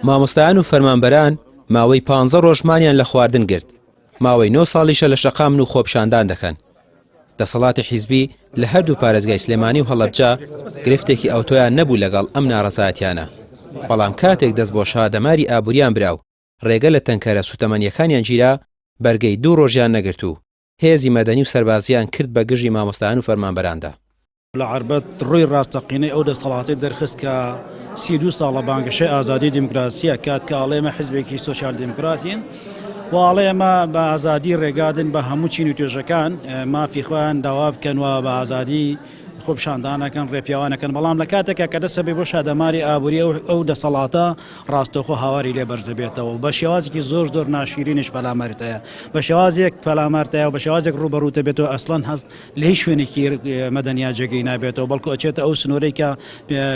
مامۆستایان و فەرمانبەران ماوەی پانزە ڕۆژ مانیان لە خواردن گرت، ماوەی نۆ ساڵیشە لە شەقامن و خۆپیشاندان دەکەن. دەسەڵاتی حیزبی لە هەردوو پارێزگای سلێمانی و هەڵەبجە گرفتێکی ئەوتۆیان نەبوو لەگەڵ ئەم ناڕەزایەتیانە، بەڵام کاتێک دەست بۆ شادەماری ئابووریان برا و ڕێگە لە تەنکەرە سوتەمەنیەکانیان گیرا، بەرگەی دوو ڕۆژیان نەگرت و هێزی مەدەنی و سەربازییان کرد بە گژی مامۆستایان و فەرمانبەراندا. لە عەربەت ڕووی ڕاستەقینەی ئەو دەسەڵاتەی دەرخست کە 32 ساڵە بانگەشەی ئازادی دیموکراسی ئەکات کە ئەڵێ ئێمە حزبێکی سۆسیال دیموکراتین و ئەڵێ ئێمە بە ئازادی ڕێگادن بە هەموو چین و توێژەکان مافی خۆیان داوا بکەن و بە ئازادی خۆپیشاندانەکەن ڕێپیاوانەکەن بەڵام لە کاتێکا کە دەسە بێ بۆ شادەماری ئابووری ئەو ئەو دەسەڵاتە ڕاستەوخۆ هاواری لێ بەرز دەبێتەوە بە شێوازێکی زۆر زۆر ناشیرینیش پەلامارت هەیە بە شێوازێک پەلامارت هەیە و بە شێوازێک ڕووبەڕوو دەبێتەوە ئەسڵەن هەست لە هیچ شوێنێکی مەدەنیا جێگەی نابێتەوە بەڵکو ئەچێتە ئەو سنوورەی کە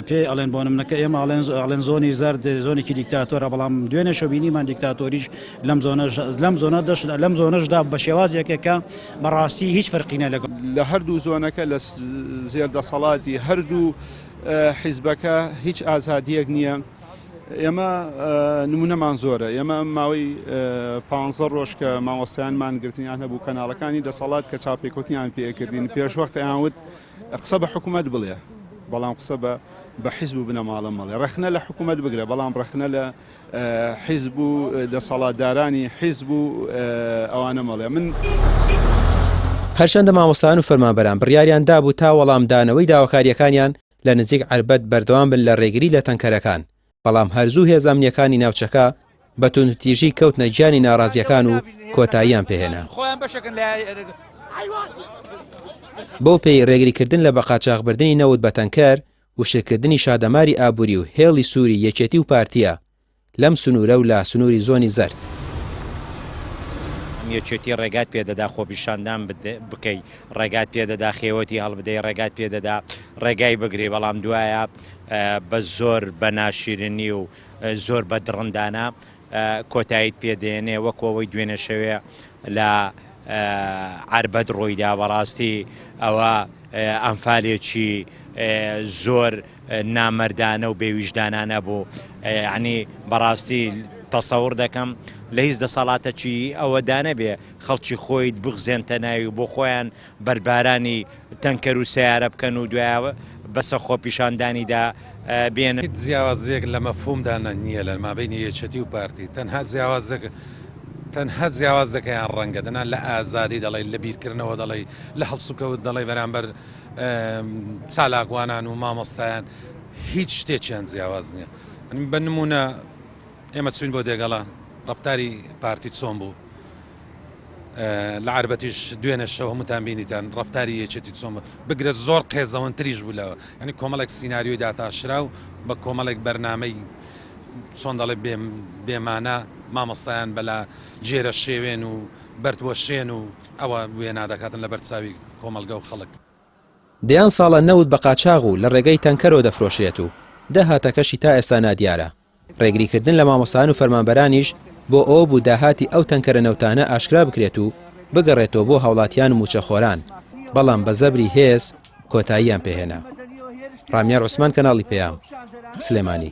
پێ ئەڵێن بۆ نمونەکە ئێمە ئەڵێن ئەڵێن زۆنی زەرد زۆنێکی دیکتاتۆرە بەڵام دوێنێ شەو بینیمان دیکتاتۆریش لەم زۆنەش لەم زۆنە دەش لەم زۆنەشدا بە شێوازێکە کە بەڕاستی هیچ فەرقی نیە لەگەڵ لە هەردوو زۆنەکە لە زێر دەسەڵاتی هەردوو حیزبەکە هیچ ئازادیەک نییە. ئێمە نمونەمان زۆرە ئێمە ماوەی پانزە ڕۆژ کە مامۆستایان مانگرتنیان هەبوو کەناڵەکانی دەسەڵات کە چاپێکوتنیان پێکردین پێشوەخت ئەیان وت قسە بە حکوومەت بڵێ بەڵام قسە بە بە حیزب و بنەماڵە مەڵێ ڕەخنە لە حکوومەت بگرە بەڵام ڕەخنە لە حیزب و دەسەڵاتدارانی حیزب و ئەوانە مەڵێ من. هەرچەندە مامۆستایان و فەرمانبەران بڕیاریان دابوو تا وەڵامدانەوەی داواکارییەکانیان لە نزیک عەربەت بەردەوام بن لە ڕێگری لە تەنکەرەکان، بەڵام هەر زوو هێزە ئەمنییەکانی ناوچەکە بە توندوتیژی کەوتنە گیانی ناڕازییەکان و کۆتاییان پێهێنا. بەو پێی ڕێگریکردن لە بەقاچاخبردنی نەوت بە تەنکەر، وشککردنی شادەماری ئابووری و هێڵی سووری یەکێتی و پارتییە، لەم سنوورە و لە سنووری زۆنی زەرد. یەکێتی ڕێگات پێ دەدا خۆپیشاندان بکەی، ڕێگات پێ دەدا خێوەتی هەڵبدەی، ڕێگات پێ دەدا ڕێگای بگری، بەڵام دوایە بە زۆر بە ناشیرنی و زۆر بە دڕندانە کۆتاییت پێ دێنێ، وەکو ئەوەی دوێنێ شەوێ لە عەربەت ڕوویدا، بەڕاستی ئەوە ئەنفالێکی زۆر نامەردانە و بێویژدانانە بوو یعنی بەڕاستی تەسەور دەکەم لە هیچ دەسەڵاتەکی ئەوە دانەبێ خەڵکی خۆیت بخزێنتە ناوی و بۆ خۆیان بەربارانی تەنکەر و سیارە بکەن و دوایە بەسە خۆپیشاندانیدا بێن. هیچ جیاوازیەک لە مەفهومدا نییە لە مابەینی یەکێتی و پارتی تەنها جیاوازەک تەنها جیاوازەکەیان ڕەنگە دەنا لە ئازادی دەڵێی لە بیرکردنەوە دەڵێی لە هەڵسوکەوت دەڵێی بەرامبەر چالاکوانان و مامۆستایان هیچ شتێکیان جیاواز نییە بە نمونە ئێمە چوین بۆ دێگەڵە ڕفتاری پارتی چۆن بوو لە عربەتیش دوێنێ شەو هەمووتان بینیتان ڕفتاری یەکێتی چۆن بوو بگرە زۆر قێزەونتریش بوو لەوە ینی کۆمەڵێک سیناریۆی داتاشرا و بە کۆمەڵێک بەرنمەی چۆن دەڵێ بێمانە مامۆستایان بەلا جێرە شێوێن و بەرد وەشێن و ئەوە وێنا دەکاتن لە بەرچاوی کۆمەڵگە و خەڵک. دەیان ساڵە نەوت بە قاچاغ و لە ڕێگەی تەنکەرەوە دەفرۆشرێت و داهاتەکەشی تا ئێستا نادیارە، ڕێگریکردن لە مامۆستایان و فەرمانبەرانیش بۆ ئەوە بوو داهاتی ئەو تەنکەرە نەوتانە ئاشکرا بکرێت و بگەڕێتەوە بۆ هاوڵاتیان و مووچەخۆران، بەڵام بە زەبری هێز کۆتاییان پێهێنا. ڕامیار عوسمان کەناڵی پەیام، سلێمانی.